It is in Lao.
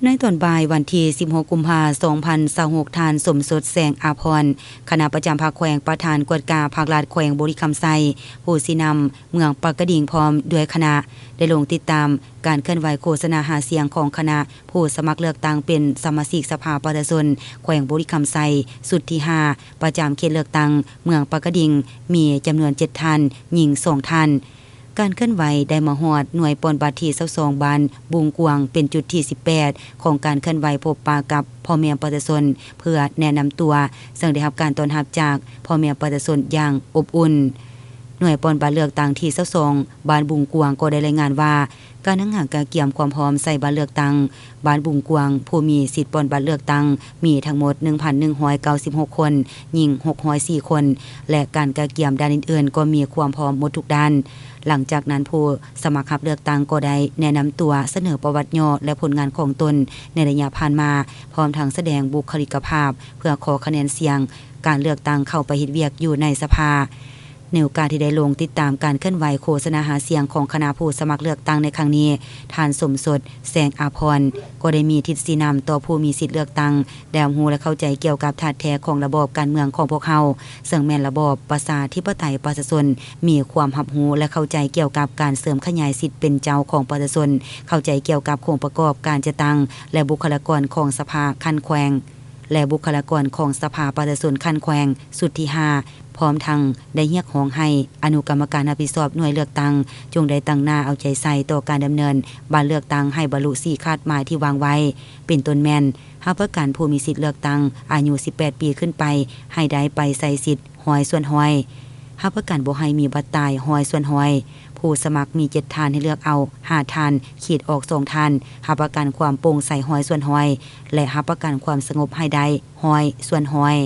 ໃນຕອນບ່າຍວັນທີສິບຫົກ ກຸມພາ ສອງພັນຊາວຫົກ, ທ່ານ ສົມສົດ ແສງອາພອນ ຄະນະປະຈຳພັກແຂວງ, ປະທານກວດກາພັກລັດແຂວງບໍລິຄຳໄຊ, ຜູ້ຊີ້ນຳເມືອງປາກກະດິງ ພ້ອມດ້ວຍຄະນະ ໄດ້ລົງຕິດຕາມການເຄື່ອນໄຫວໂຄສະນາຫາສຽງຂອງຄະນະຜູ້ສະໝັກເລືອກຕັ້ງເປັນສະມາຊິກສະພາປະຊາຊົນແຂວງບໍລິຄຳໄຊ ຊຸດທີຫ້າ ປະຈຳເຂດເລືອກຕັ້ງເມືອງປາກກະດິງ ມີຈຳນວນເຈັດທ່ານ, ຍິງສອງທ່ານ. ການເຄື່ອນໄຫວໄດ້ມາຮອດໜ່ວຍປ່ອນບັດທີຊາວສອງ ບ້ານບຸງກວາງ ເປັນຈຸດທີສິບແປດ ຂອງການເຄື່ອນໄຫວພົບປະກັບພໍ່ແມ່ປະຊາຊົນ ເພື່ອແນະນຳຕົວ, ເຊິ່ງໄດ້ຮັບການຕ້ອນຮັບຈາກພໍ່ແມ່ປະຊາຊົນຢ່າງອົບອຸ່ນ. ໜ່ວຍປ່ອນບັດເລືອກຕັ້ງທີຊາວສອງ ບ້ານບຸງກວາງ ກໍໄດ້ລາຍງານວ່າ ການນັ່ງຫາກະກຽມຄວາມພ້ອມໃສ່ບັດເລືອກຕັ້ງ ບ້ານບຸງກວາງ ຜູ້ມີສິດປ່ອນບັດເລືອກຕັ້ງມີທັງໝົດ ໜຶ່ງພັນໜຶ່ງຮ້ອຍເກົ້າສິບຫົກຄົນ, ຍິງຫົກຮ້ອຍສີ່ຄົນ ແລະ ການກະກຽມດ້ານອື່ນໆ ກໍມີຄວາມພ້ອມໝົດທຸກດ້ານ. ຫຼັງຈາກນັ້ນ ຜູ້ສະໝັກຮັບເລືອກຕັ້ງກໍໄດ້ແນະນຳຕົວ, ສະເໜີປະຫວັດຫຍໍ້ ແລະ ຜົນງານຂອງຕົນໃນໄລຍະຜ່ານມາ, ພ້ອມທັງສະແດງບຸກຄະລິກະພາບ ເພື່ອຂໍຄະແນນສຽງການເລືອກຕັ້ງເຂົ້າໄປເຮັດວຽກຢູ່ໃນສະພາ. ໃນໂອກາດທີ່ໄດ້ລົງຕິດຕາມການເຄື່ອນໄຫວໂຄສະນາຫາສຽງຂອງຄະນະຜູ້ສະໝັກເລືອກຕັ້ງໃນຄັ້ງນີ້, ທ່ານ ສົມສົດ ແສງອາພອນ ກໍໄດ້ມີທິດຊີ້ນຳຕໍ່ຜູ້ມີສິດເລືອກຕັ້ງ ໄດ້ຮັບຮູ້ ແລະ ເຂົ້າໃຈກ່ຽວກັບທ່າແທ້ຂອງລະບອບການເມືອງຂອງພວກເຮົາ, ເຊິ່ງແມ່ນລະບອບປະຊາທິປະໄຕ, ປະຊາຊົນມີຄວາມຮັບຮູ້ ແລະ ເຂົ້າໃຈກ່ຽວກັບການເສີມຂະຫຍາຍສິດເປັນເຈົ້າຂອງປະຊາຊົນ, ເຂົ້າໃຈກ່ຽວກັບໂຄງປະກອບການຈັດຕັ້ງ ແລະ ບຸກຄະລາກອນຂອງສະພາຂັ້ນແຂວງ ແລະ ບຸກຄະລາກອນຂອງສະພາປະຊາຊົນຂັ້ນແຂວງ ຊຸດທີຫ້າ ພ້ອມທັງໄດ້ຮຽກຮ້ອງໃຫ້ອະນຸກຳມະການຮັບຜິດຊອບໜ່ວຍເລືອກຕັ້ງ ຈົ່ງໄດ້ຕັ້ງໜ້າເອົາໃຈໃສ່ຕໍ່ການດຳເນີນບັດເລືອກຕັ້ງໃຫ້ບັນລຸສີ່ຄາດໝາຍທີ່ວາງໄວ້, ເປັນຕົ້ນແມ່ນ ຮັບປະກັນຜູ້ມີສິດເລືອກຕັ້ງອາຍຸສິບແປດປີຂຶ້ນໄປ ໃຫ້ໄດ້ໄປໃຊ້ສິດຮ້ອຍສ່ວນຮ້ອຍ, ຮັບປະກັນບໍ່ໃຫ້ມີບັດຕາຍຮ້ອຍສ່ວນຮ້ອຍ, ຜູ້ສະໝັກມີເຈັດທ່ານໃຫ້ເລືອກເອົາຫ້າທ່ານ, ຂີດອອກສອງທ່ານ, ຮັບປະກັນຄວາມໂປ່ງໃສຮ້ອຍສ່ວນຮ້ອຍ ແລະ ຮັບປະກັນຄວາມສະຫງົບໃຫ້ໄດ້ຮ້ອຍສ່ວນຮ້ອຍ.